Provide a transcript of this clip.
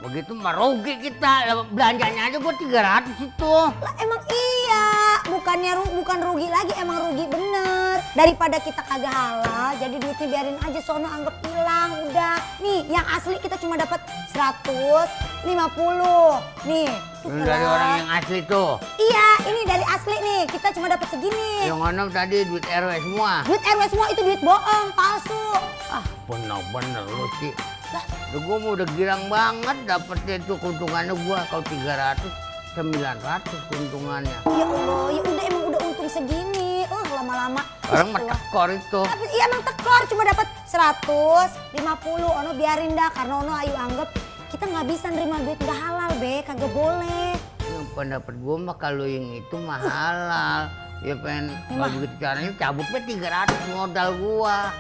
Begitu mah rugi kita, belanjanya aja gua 300 itu. Lah emang iya, bukan rugi lagi, emang rugi bener. Daripada kita kagak halal, jadi duitnya biarin aja sono anggap hilang udah. Nih, yang asli kita cuma dapat 150. Nih, Ini dari orang yang asli tuh. Iya, ini dari asli nih, kita cuma dapat segini. Yang mana tadi duit RW semua. Duit RW semua itu duit bohong, palsu. Ah, bener-bener lu sih. Gua mau udah girang banget dapetnya itu keuntungannya gua kalau 300 900 keuntungannya. Ya Allah, ya udah emang udah untung segini. Lama-lama. Orang mah tekor itu. Tapi iya emang tekor cuma dapat 150. Ono biarin dah karena ono ayu anggap kita nggak bisa nerima duit nggak halal be, kagak boleh. Yang pendapat gua mah kalau yang itu mah halal. Ya pengen kalau begitu caranya cabutnya 300 modal gua.